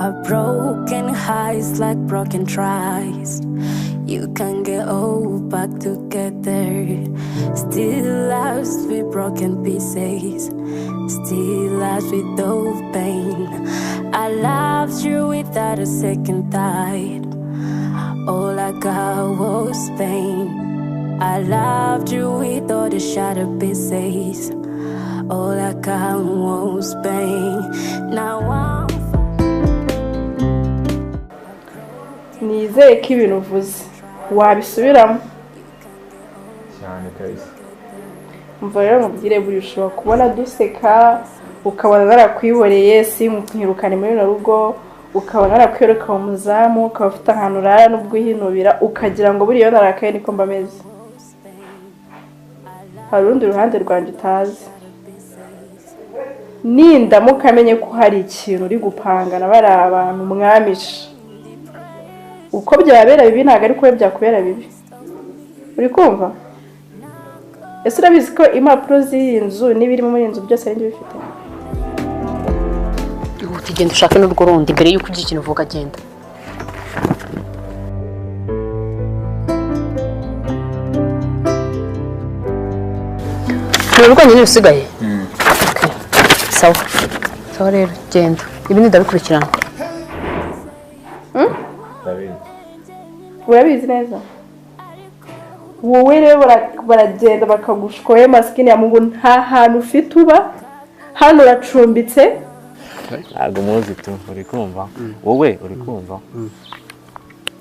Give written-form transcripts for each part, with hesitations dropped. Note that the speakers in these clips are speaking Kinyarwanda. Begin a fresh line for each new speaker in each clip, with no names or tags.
A broken heart is like broken trust. You can get all back together. Still lives with broken pieces. Still lives with no pain. I loved you without a second thought. All I got was pain. I loved you with all the shattered pieces. All I got was pain. Now I'm.
Nizere ko ibintu uvuze wabisubiramo.
Cyane kabisa.
Umva rero mubwire, buri ushobora kubona duseka, ukabona narakwihoreye, sinkirukane muri runo rugo, ukabona narakwiruka mu muzamu, ukaba ufite ahantu urara n'ubwo uhinubira, ukagira ngo buriya narakaye niko mba meze. Hari urundi ruhande rwanjye utazi. Nindamuka amenye ko hari ikintu uri gupanga na bariya abantu mwamishe, uko byabera bibi ntabwo ari kuba byakubera bibi. Uri kumva? Ese urabizi ko impapuro z'iyi nzu n'ibirimo muri iyi nzu byose ari njye ubifite?
Ihute, genda ushake n'urwo rundi mbere y'uko ugira ikintu uvuga, genda. Ni urwonyine rusigaye? Okay. Sawa. Sawa rero, genda. Ibindi ndabikurikirana.
Ndabizi.
Urabizi neza? Wowe rero baragenda bakagushkoye masikini ya Mungu, nta hantu ufite uba, hano uracumbitse.
Ntabwo muzi tu, uri kumva? Wowe uri kumva?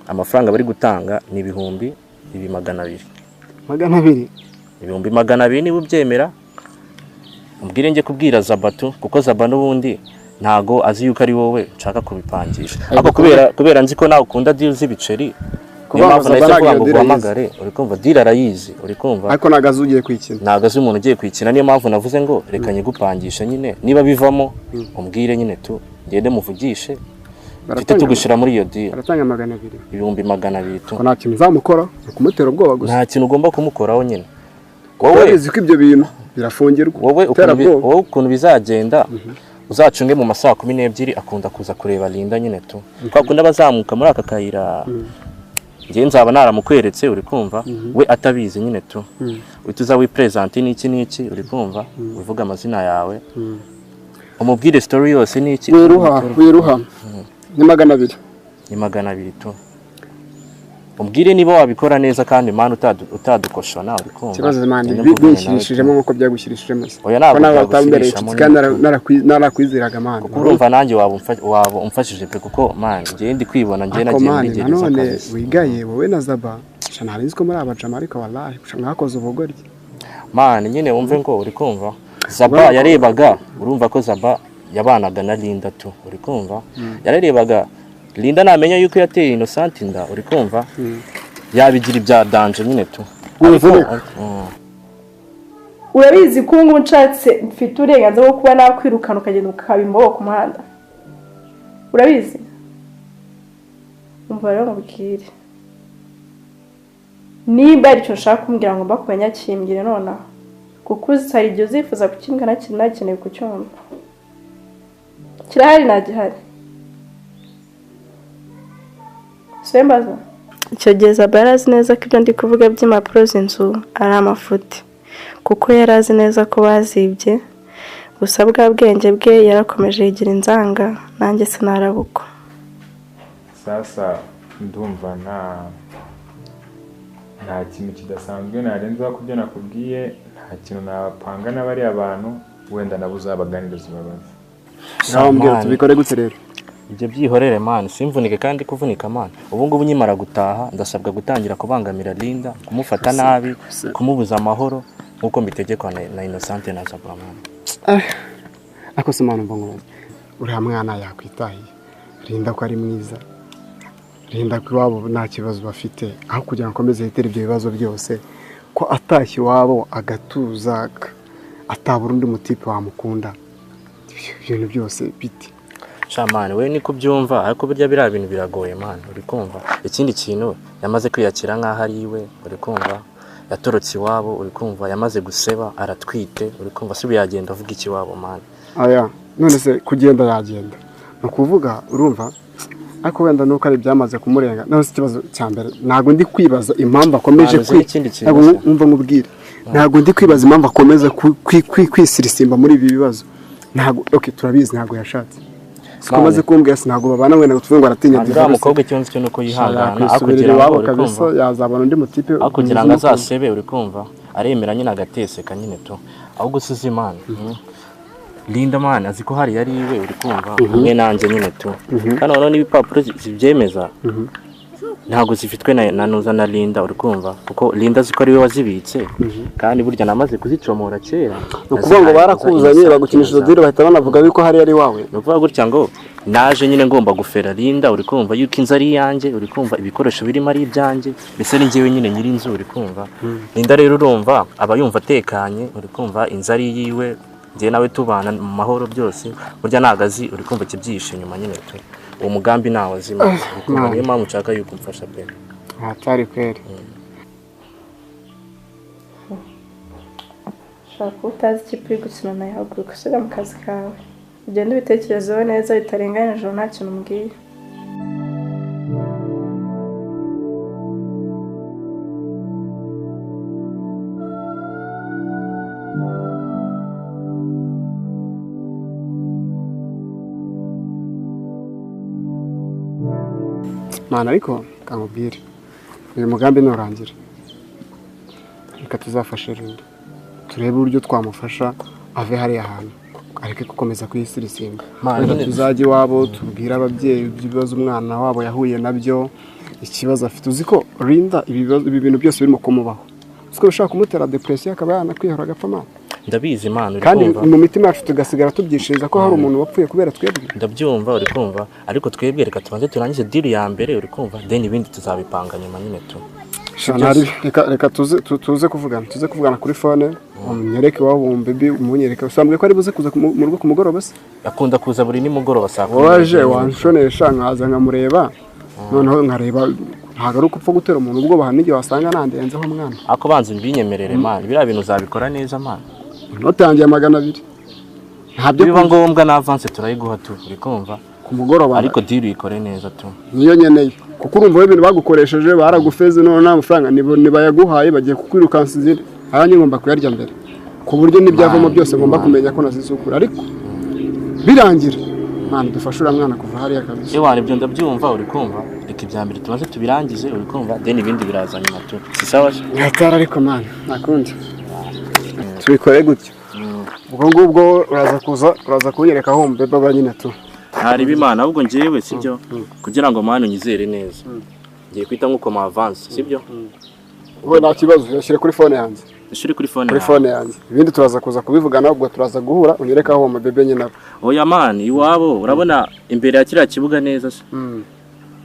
Amafaranga bari gutanga ni 200,000.
200?
200,000 niba ubyemera. Umbwire nge kubwira Zabatu, kuko Zaba n'ubundi ntago azi yuko ari wowe nshaka kubipangisha. Ariko kubera nzi ko nawe ukunda deal z'ibiceri, niyo mpamvu nahise mvuga ngo uhamagare, uri kumva? Deal arayizi, uri kumva?
Ariko ntago azi ugiye kwikina.
Ntago azi umuntu ugiye kwikina, niyo mpamvu navuze ngo reka nyigupangishe nyine, niba bivamo umbwire nyine tu, ngende muvugishe. Mfite tugushira muri iyo deal.
Aratanga 200.
200,000 tu.
Ko nta kintu uzamukora, ukumutera ubwoba gusa.
Nta kintu ugomba kumukoraho nyine.
Wowe uzi ko ibyo bintu birafungirwa.
Wowe ukuntu bizagenda, uzacunge mu masaha 12 akunda kuza kureba Linda nyine tu. Kwa kunda bazamuka muri aka kayira. Ngiye nzaba naramukweretse, uri kumva? We atabizi nyine tu. Uhita uza wipresent n'iki n'iki, uri kumva? Uvuga amazina yawe. Umubwire story yose n'iki.
Wiruha, wiruha. Ni 200.
Ni 200 tu. Umbwire niba wabikora neza kandi man utadukoshona, uri kumva?
Ikibazo man binshyirishijemo nkuko byagushyirishijemo.
Oya ntabwo byagushyirishamo.
Kandi narakwizeraga man.
Kuko urumva nanjye waba umfashije pe, kuko man ngiye ndi kwibona ngiye nagiye muri gereza
kabisa. None wigaye wowe na Zaba, nari ko muri abajama ariko wallahi mwakoze ubugoryi.
Man nyine wumve ngo uri kumva? Zaba yarebaga, urumva ko Zaba yabanaga na Linda tu, uri kumva? Yarebaga Linda namenya yuko yateye Innocent inda, uri kumva? Yabigira ibya danger nyine tu.
Urabizi ko ngo nshatse mfite uburenganzira bwo kuba nakwirukana ukagenda ukaba imbobo ku muhanda. Urabizi? Umva rero mubwire. Niba ari cyo nshaka kumbwira ngo mbakumenya kimbwire nonaha. Kuko hari ibyo uzifuza kukimbwira nakeneye kucyumva. Kirahari nagihari. Sembaza. Icyo gihe Zaba yari azi neza ko ibyo ndi kuvuga by'impapuro z'inzu ari amafuti, kuko yari azi neza ko bazibye. Gusa bwa bwenge bwe yarakomeje yigira inzanga, nanjye sinarabukwa.
Sasa ndumva nta kintu kidasanzwe narenzaho kubyo nakubwiye, nta kintu napanga n'abari abantu, wenda nabo uzabaganiriza ubabaze.
Nawe mbwira tubikore gute rero?
Ibyo byihorere man, simvunike kandi kuvunika man. Ubu ngubu nkimara gutaha ndasabwa gutangira kubangamira Linda, kumufata nabi, kumubuza amahoro nkuko mbitegekwa na Innocent na Zaba man.
Ako se man mbongo. Uriya mwana yakwitahiye. Linda ko ari mwiza. Linda ko iwabo nta kibazo bafite, aho kugira ngo akomeze yitere ibyo bibazo byose, ko atashye iwabo agatuza, atabura undi mutipe wamukunda. Ibintu byose biti.
Shamani we niko byumva, ariko burya biriya bintu biragoye man, uri kumva? Ikindi kintu yamaze kwiyakira nkaho ari iwe, uri kumva? Yatorotse iwabo, uri kumva? Yamaze guseba, aratwite, uri kumva? Si yagenda avuga iki iwabo man.
Aya, none se kugenda yagenda. Ni ukuvuga urumva ariko wenda nuko ari byamaze kumurenga. Naho si ikibazo cya mbere, ntabwo ndi kwibaza impamvu akomeje ntabwo umva nkubwire, ntabwo ndi kwibaza impamvu akomeza kwisirisimba muri ibi bibazo. Ntabwo okay, turabizi ntabwo yashatse. Sikomaze kumbwira ntabwo babana wenda ngo tuvuge ngo aratinya
divorce. Umukobwa icyo nzi cyo nuko yihangana
akugira iwabo kabisa, yazabona undi mutipe
akugira ngo azasebe, uri kumva aremera nyine agateseka nyine tu. Ahubwo size Imana Linda man azi ko hari yari iwe, uri kumva hamwe nanjye nyine tu. Kandi noneho n'ibipapuro zibyemeza ntabwo zifitwe na Nuza na Linda, uri kumva, kuko Linda azi ko ari we wazibitse kandi burya namaze kuzicomora kera.
Ni ukuvuga ngo barakuzanye bagukinisha izo diri bahita banavuga yuko hari ari wawe.
Ni ukuvuga gutya ngo naje nyine ngomba gufera Linda, uri kumva yuko inzu ari iyanjye, uri kumva ibikoresho birimo ari ibyanjye, mbese ni njyewe nyine nyiri inzu, uri kumva. Linda rero urumva aba yumva atekanye, uri kumva inzu ari iyiwe, njye nawe tubana mu mahoro byose, burya nagazi uri kumva kibyishe nyuma nyine tu. Uwo mugambi nawe azima, niyo mpamvu nshaka yuko umfasha pe.
Hatari kweri.
Shaka utazi ikipe uri gukina nayo, haguruka usubire mu kazi kawe, ugende ubitekerezeho neza bitarenganya ijoro nta kintu umbwiye.
Mana ariko kankubwire uyu mugambi nurangira reka tuzafashe Linda, turebe uburyo twamufasha ave hariya hantu areke gukomeza kuyisirisimba. Tuzajya iwabo tubwire ababyeyi ibibazo umwana wabo yahuye nabyo, ikibazo afite. Uzi ko Linda ibi bintu byose birimo kumubaho, uzi ko bishobora kumutera depression akaba yanakwihora agapfa Mana.
Ndabizi Imana, uri
kandi
kumva
mu mitima yacu tugasigara tubyishiriza ko hari umuntu wapfuye kubera twebwe.
Ndabyumva uri kumva, ariko twebwe reka tubanze turangize deal ya mbere, uri kumva, then ibindi tuzabipanga nyuma nyine tu.
Reka tuze kuvugana, tuze kuvugana kuri phone, unyereke iwabo umbebi, umunyereke usambwe ko ari buze kuza mu rugo ku mugoroba se.
Akunda kuza buri nimugoroba saa 10.
Waje wanshonesha nkaza nkamureba, noneho nkareba ntabwo ari ukupfa gutera umuntu ubwoba, hari n'igihe wasanga nandenzeho mwana.
Ako banza mbinyemerere man, biriya bintu uzabikora neza man.
Inote yanjye ya 200 ntabyo
biba ngombwa na avance turayiguha tu, uri kumva
ku mugoroba,
ariko deal uyikore neza tu,
niyo nyeneye. Kuko urumva ibintu bagukoresheje baragufeze none nta mafaranga nibayaguhaye bagiye kukwirukansa izindi, ayanjye ngomba kuyarya mbere ku buryo n'ibyavamo byose ngomba kumenya ko nazizukura. Ariko birangira mwana dufashe uriya mwana kuva hariya kabisa.
Ewa ibyo ndabyumva, uri kumva, reka ibya mbere tumaze tubirangize, uri kumva, then ibindi biraza nyuma tu. Si sawa se?
Ngatara ariko mwana nakundi tubikore gutyo. Ubwo ngubwo uraza kuza, uraza kunyereka aho mbeba ba nyine tu.
Hari bimana ahubwo njyewe sibyo, kugira ngo mwana unyizere neza ngiye kwita nkuko ma avance sibyo.
Wowe nta kibazo, yashyire kuri phone yanjye.
Yashyire kuri phone
yawe. Kuri phone yanjye. Ibindi turaza kuza kubivugana, ubwo turaza guhura unyereka aho mbebe nyine abo.
Oya man, iwabo urabona imbere ya kiriya kibuga neza se.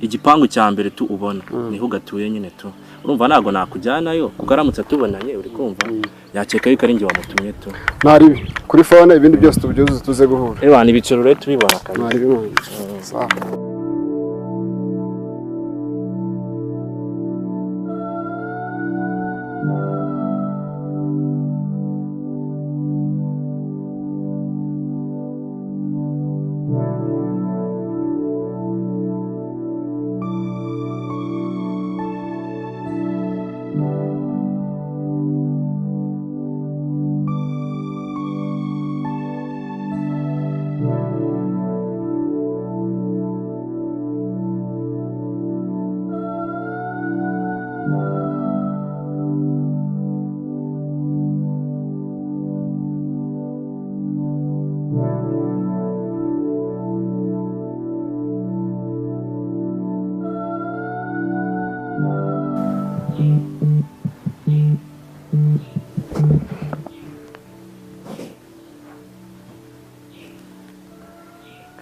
Igipangu cya mbere tu ubona niho gatuye nyine tu. Urumva ntago nakujyanayo kuko aramutse atubonanye, uri kumva yakeka yuko ari njye wamutumye tu.
Nari kuri phone ibindi byose tubyuzuze tuze guhura.
Ewa ni ibiciro rero tubibona kabisa.
Nari bimwe. Sawa.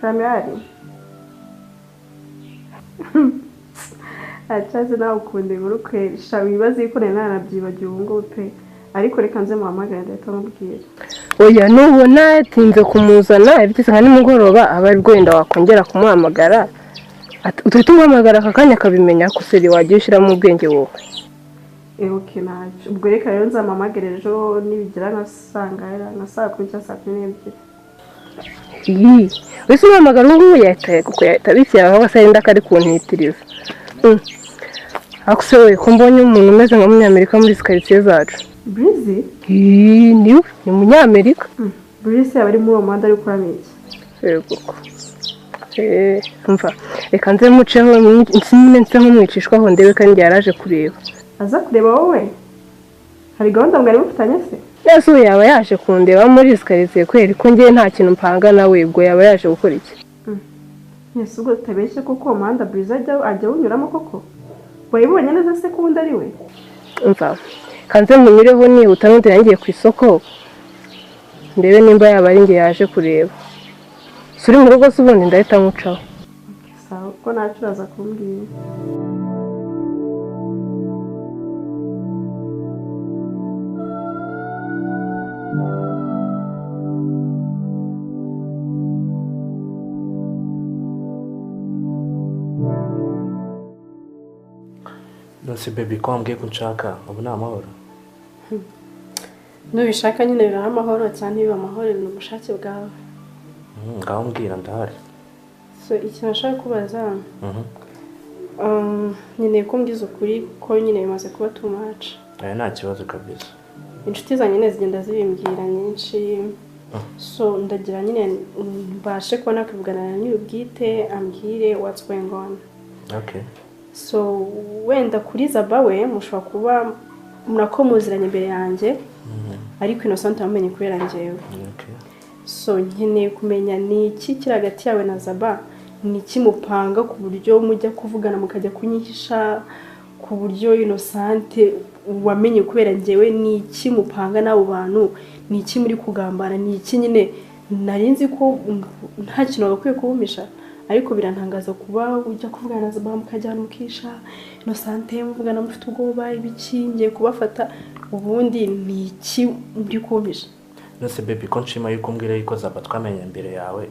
Karamyari acaze nawe ukunda inkuru kweri sha, wibaze yuko nari nanabyibagiwe ubu ngubu pe, ariko reka nze muhamagare ndahita mubwira.
Oya nubona yatinze kumuzana ibitse nka nimugoroba aba ari wenda wakongera kumuhamagara, uhita umuhamagara aka kanya akabimenya ko seri wagiye ushyiramo ubwenge wowe.
Eoke ntacyo ubwo reka rero nzamuhamagare ejo nibigera nka saa 10 nka saa 10 cyangwa saa 12.
Iyi Wese umuhamagara ubu ngubu yahita kuko yahita abishyira aho se yenda kari kuntitiriza. Ariko se we ko mbonye umuntu umeze nka Munyamerika muri izi karitsiye zacu.
Breezy?
Ni we, ni Munyamerika.
Breezy yaba ari muri uwo muhanda ari gukoramo iki?
Yego ko. Umva, reka nze muceho nyine nse nk'umwicishwaho ndebe kandi yaraje kureba.
Aza kureba wowe? Hari gahunda mwari mufitanye se?
Ese ubu yaba yaje kundeba muri izi karitsiye kweri ko njye nta kintu mpanga nawe, ubwo yaba yaje gukora iki?
Ese ubwo tutabeshye koko uwo muhanda Breezy ajya awunyuramo koko? Wayibonye neza se ko undi ari we?
Umva, kanze munyureho nihuta n'undi yangiye ku isoko ndebe nimba yaba ari njye yaje kureba. Suri mu rugo se ubundi ndahita nkucaho.
Sawa, kuko ntacyo uraza kumbwira.
Nonse baby ko wambwiye ko unshaka ubu ni amahoro?
Nubishaka nyine bibaho amahoro cyangwa ntibibe amahoro, ni ubushake bwawe.
Ngaho mbwira ndahari.
So ikintu nashaka kubaza, nkeneye ko umbwiza ukuri kuko nyine bimaze kuba too much.
Aya nta kibazo kabisa.
Inshuti zanjye nyine zigenda zibimbwira nyinshi, so ndagira nyine mbashe kuba nakwivugana na nyir'ubwite ambwire what's going on.
Okay.
So wenda kuri Zaba we mushobora kuba murako muziranye imbere yanjye, ariko Innocent wamenye kubera njyewe.
Okay.
So nkeneye kumenya ni iki kiri hagati yawe na Zaba, ni iki mupanga ku buryo mujya kuvugana mukajya kunyihisha, ku buryo Innocent wamenye kubera njyewe, ni iki mupanga n'abo bantu, ni iki muri kugambana, ni iki nyine nari nzi ko nta kintu bagakwiye kubumisha, ariko birantangaza kuba ujya kuvugana na Zaba mukajyana mukisha Innocent muvugana mufite ubwoba ibiki, ngiye kubafata ubundi ni iki muri kubumisha?
Nonse baby ko nshima yuko umbwira yuko Zaba twamenye mbere yawe,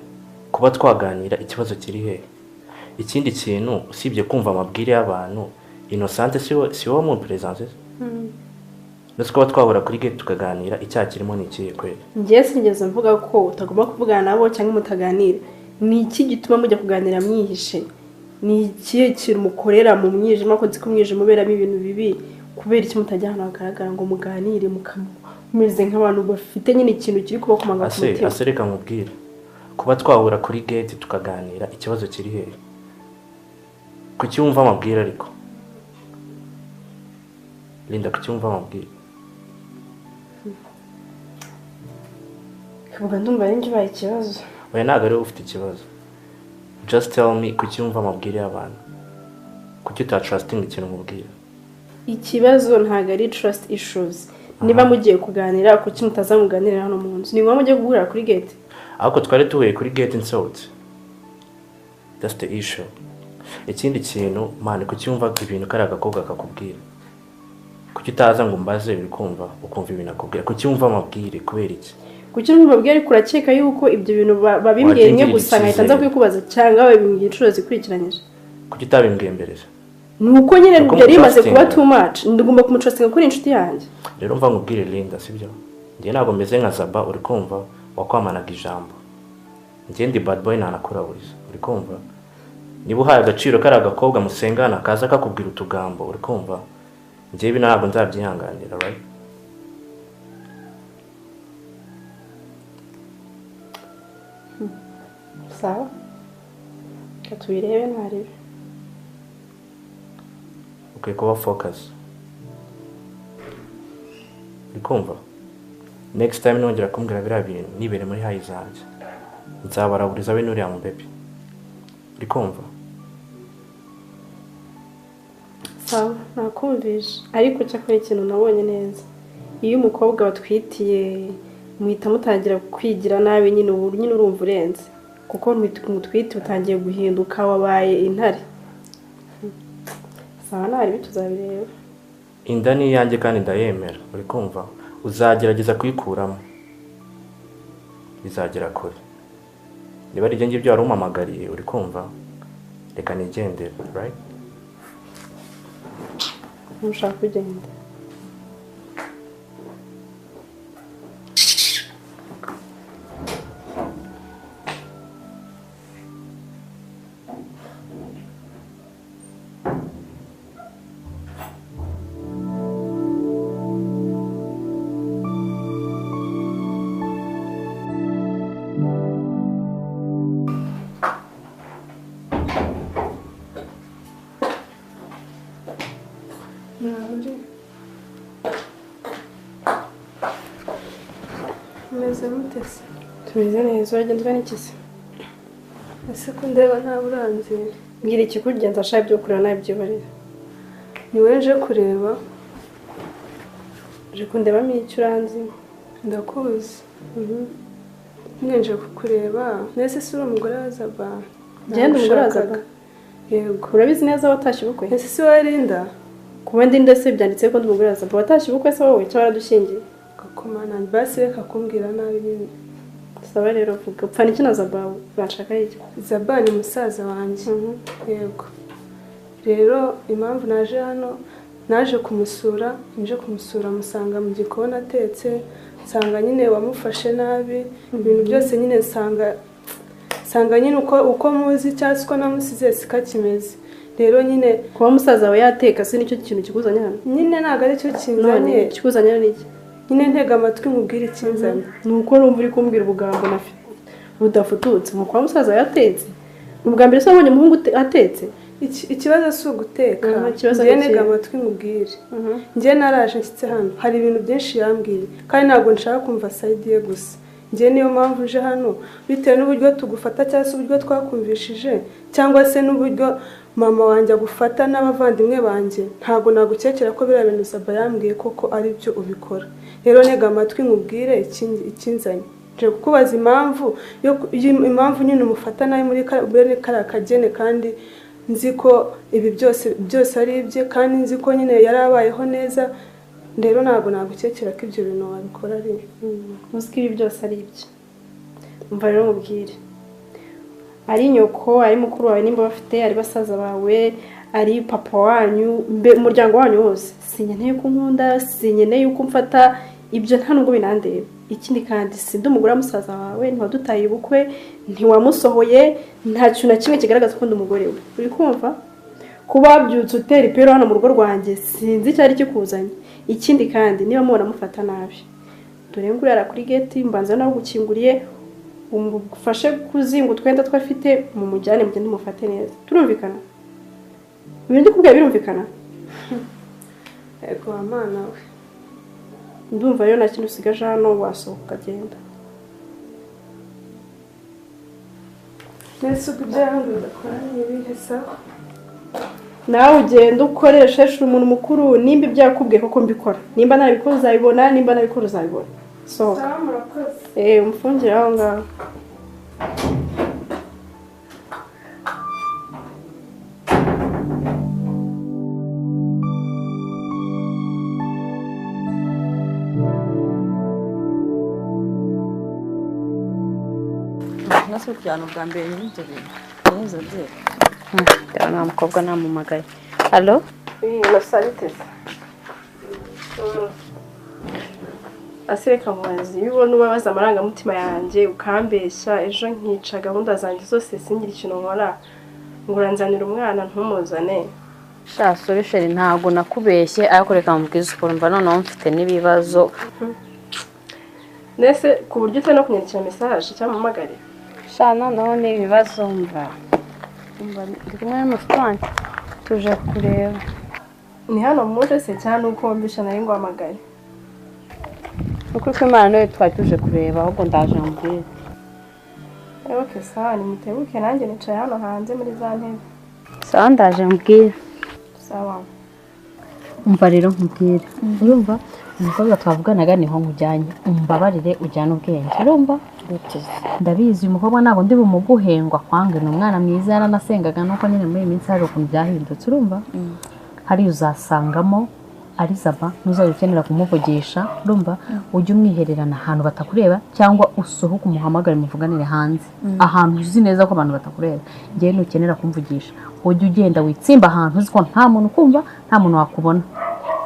kuba twaganira ikibazo kiri he? Ikindi kintu usibye kumva amabwire y'abantu, Innocent si wowe mu presence? Nonse kuba twahura kuri gate tukaganira icyaha kirimo ni ikihe kweli?
Njye sinigeze mvuga ko utagomba kuvugana nabo cyangwa mutaganira. Ni iki gituma mujya kuganira mwihishe? Ni ikihe kintu mukorera mu mwijima, ko nzi ko umwijima uberamo ibintu bibi, kubera iki mutajya ahantu hagaragara ngo muganire mumeze nk'abantu bafite nyine ikintu kiri kubakomanga ku mutima?
Ase reka nkubwire, kuba twahura kuri gate tukaganira ikibazo kiri he? Kuki wumva amabwire ariko? Linda, kuki wumva amabwire?
Ubwo ndumva ari njye ubaye ikibazo.
Oya ntabwo ari wowe ufite ikibazo. Just tell me kuki wumva amabwire y'abantu? Kuki utatrustinga ikintu nkubwira?
Ikibazo ntabwo ari trust issues. Niba mugiye kuganira kuki mutazamuganirira hano mu nzu? Ni ngombwa mujye guhurira kuri gate?
Ariko twari duhuye kuri gate nsohotse. That's the issue. Ikindi kintu man, kuki wumva ibintu kari agakobwa kakubwira? Kuki utaza ngo umbaze uri kumva ukumva ibintu akubwira? Kuki wumva amabwire kubera iki?
Kuki mubabwira ariko urakeka yuko ibyo bintu babimbwiye rimwe gusa nkahita nza kubikubaza cyangwa babimbwiye inshuro zikurikiranyije?
Kuki utabimbwiye mbere?
Nuko nyine byari bimaze kuba too much, ndugomba kumutrustinga kuri inshuti yanjye.
Rero mva nkubwire Linda, sibyo? Njye ntabwo meze nka Zaba uri kumva wakwamanaga ijambo. Njye ndi bad boy nanakuraburiza, uri kumva? Niba uhaye agaciro kari agakobwa musengana kaza kakubwira utugambo, uri kumva? Njye ibi ntabwo nzabyihanganira, right?
Sawa, tubirebe ntarebe.
Ukwiye kuba focus. Uri kumva? Next time nongera kumbwira biriya bintu nibere muri high zanjye, nzabaraburiza we n'uriya mu baby. Uri kumva?
Sawa, nakumvisha. Ariko cyakora ikintu nabonye neza, iyo umukobwa batwitiye muhita mutangira kwigira nabi nyine, ubu nyine urumva urenze, kuko mutwite utangiye guhinduka wabaye intare. Sawa, ntari bituzabireba.
Inda ni iyanjye kandi ndayemera, uri kumva? Uzagerageza kuyikuramo bizagera kure. Niba ari ibyo ngibyo wari umpamagariye, uri kumva? Reka nigendere, right?
Ntushaka kugenda.
Meze mutese.
Tumeze neza, uragenda n'iki se?
Ese ko ndeba nta buranzi.
Mbwira ikikugenza ashaka ibyo kureba nabyibarira.
Ni wowe nje kureba.
Uje kundebamo icyo uranzi?
Ndakuzi. Nyine nje kukureba. Nese si uri umugore wa Zaba?
Genda umugore wa Zaba.
Yego.
Urabizi neza watashye ubukwe?
Ese si wowe Linda?
Kuba ndi ndetse byanditse ko ndi umugore wa Zaba. Watashye ubukwe se wowe cyangwa waradushyingiye?
Gakomana basi reka kumbwira nabi nyine.
Saba rero vuga. Upfana iki na Zaba? Urashaka iki?
Zaba ni musaza wanjye. Yego. Rero impamvu naje hano, naje kumusura, nje kumusura musanga mu gikoni atetse, nsanga nyine wamufashe nabi, ibintu byose nyine nsanga nyine uko muzi cyangwa uko namusize sika kimeze. Rero nyine
kuba musaza wawe yateka si nicyo kintu kikuzanye hano?
Nyine ntabwo ari cyo kinzanye.
Kikuzanye ni iki?
Nyine ntega amatwi nkubwire ikinzanye.
Ni uko numva uri kumbwira ubugambo budafututse. Ngo kuba musaza yatetse. Ubwa mbere se wabonye umuhungu atetse?
Ikibazo si uguteka. Njye ntega amatwi nkubwire. Njye naraje nshyitse hano, hari ibintu byinshi yambwiye kandi ntabwo nshaka kumva side ye gusa. Njye niyo mpamvu nje hano, bitewe n'uburyo tugufata cyangwa se uburyo twakumvishije cyangwa se n'uburyo mama wanjye agufata n'abavandimwe banjye, ntabwo nagukekera ko biriya bintu Zaba yambwiye koko ari byo ubikora. Rero ntega amatwi nkubwire ikinzanye. Nje kukubaza impamvu nyine umufata nabi muri kariya kagene, kandi nzi ko ibi byose ari ibye, kandi nzi ko nyine yarabayeho neza. Rero ntabwo nagukekera ko ibyo bintu wabikora ari
uzi ko ibi byose ari ibye. Umva rero nkubwire, ari nyoko, ari mukuru wawe nimba bafite, ari basaza bawe, ari papa wanyu, umuryango wanyu wose, sinkeneye ko unkunda, sinkeneye uko umfata, ibyo nta nubwo binandeba. Ikindi kandi sindi umugore wa musaza wawe, ntiwadutaye ubukwe, ntiwamusohoye, nta kintu na kimwe kigaragaza ko ndi umugore we. Uri kumva? Kuba wabyutse utera ipero hano mu rugo rwanjye, sinzi icyari kikuzanye. Ikindi kandi niba mubona mufata nabi, dore ngurara kuri gate, mbanza nawe gukinguriye, umufashe kuzinga utwenda twafite, mumujyane mugende mufate neza. Turumvikana? Ibintu ndi kubwira birumvikana?
Ego amana we.
Ndumva rero nta kintu usigaje hano, wasohoka ukagenda.
Nese ubwo ibyo yambwiye udakora ni ibihe sawa?
Nawe ugenda ukoresha umuntu mukuru, nimba ibyo yakubwiye koko mbikora, nimba nabikora uzabibona, nimba nabikora uzabibona. Sohoka.
Sawa murakoze.
Umfungire aho ngaho.
Nasi kujyana ubwa mbere n'ibyo bintu. Neza bye. Ndabona mukobwa namumagaye. Allo?
Nasabiteze. Asireka mubazi, iyo ubona ubabaza amarangamutima yanjye ukambeshya, ejo nkica gahunda zanjye zose singira ikintu nkora, ngo uranzanira umwana ntumuzane.
Sha solution ntago nakubeshye, ariko reka mubwize ukuri, mva noneho mfite n'ibibazo.
Nese ku buryo utari no kunyandikira message cyangwa umpamagare?
Sha noneho ni ibibazo mva. Ndi kumwe n'umushuti wanjye tuje kureba.
Ni hano muje se cyangwa nuko mbisha nari nguhamagaye?
Ukuri kw'Imana niwe twari tuje kureba, ahubwo ndaje mubwire.
Okay, sawa, nimutebuke nanjye nicaye hano hanze muri za ntebe.
Sawa ndaje mubwire.
Sawa.
Umva rero nkubwire. Urumva umukobwa twavuganaga niho nkujyanye, umbabarire ujyane ubwenge. Urumva? Ndabizi uyu mukobwa ntabwo ndi bumuguhe ngo akwange, ni umwana mwiza yaranasengaga, nuko nyine muri iyi minsi hari ukuntu byahindutse. Urumva? Hari uzasangamo ari Zaba, ntuzajya ukenera kumuvugisha. Urumva? Ujye umwihererana ahantu batakureba, cyangwa usohoke umuhamagare muvuganire hanze, ahantu uzi neza ko abantu batakureba. Njyewe nukenera kumvugisha, ujye ugenda witsimba ahantu uzi ko nta muntu ukumva, nta muntu wakubona.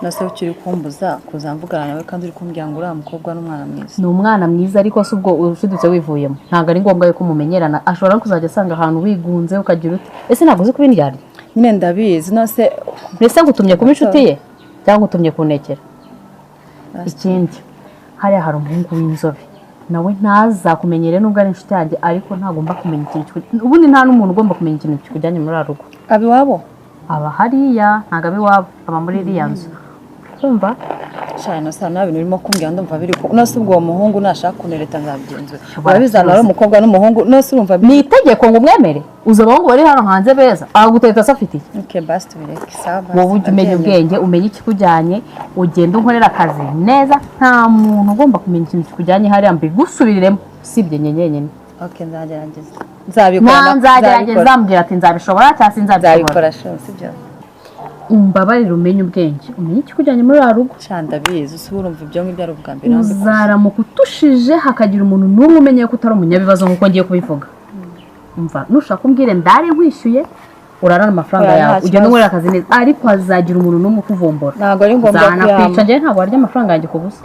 Nase ukiri kumbuza kuzamvugana nawe kandi uri kumbwira ngo uriya mukobwa n'umwana mwiza.
Ni umwana mwiza ariko si ubwo ushidutse wivuyemo. Ntabwo ari ngombwa yuko mumenyerana. Ashobora no kuzajya asanga ahantu wigunze ukagira ute. Ese ntabwo uzi kuba indyarya?
Nyine ndabizi nose.
Mbese ngutumye kuba inshuti ye cyangwa ngutumye kunekera? Ikindi hariya hari umuhungu w'inzobe nawe ntazakumenyere nubwo ari inshuti yanjye ariko ntagomba kumenya ikintu, ubundi nta n'umuntu ugomba kumenya ikintu kikujyanye muri rugo.
Aba iwabo?
Aba hariya, ntabwo aba iwabo, aba muri iriya nzu. Kumva?
Cyane nasa nabi urimo kumbwira ndumva biri ko nose ubwo uwo muhungu nashaka kunereta nzabigenzura. Urabizana ari umukobwa n'umuhungu nose urumva
ni itegeko ngo umwemere. Uzi abahungu bari hano hanze beza agutereta se afite iki?
Okay, basi tubireke. Sawa.
Wowe ujye umenya ubwenge, umenye ikikujyanye, ugende unkorera akazi neza, nta muntu ugomba kumenya ikintu kikujyanye hariya mbigusubiriremo usibye njye njyenyine.
Okay, nzagerageza. Nzabikora.
Nzagerageza mbwira ati nzabishobora cyangwa sinzabishobora.
Nzabikora sibyo.
Umbabarire umenye ubwenge, umenye ikikujyanye muri uriya rugo.
Ndabizi, usi urumva ibyo ngibyo ari ubwa mbere.
Uzaramuka utushije hakagira umuntu n'umwe umenye ko utari umunyabibazo nk'uko ngiye kubivuga. Umva, nushaka umbwire ndare nkwishyuye urarana amafaranga yawe ugenda unkorera akazi neza, ariko hazagira umuntu n'umwe ukuvumbura.
Ntabwo ari ngombwa
kuyama. Nzanakwica njyewe, ntabwo warya amafaranga yanjye ku busa.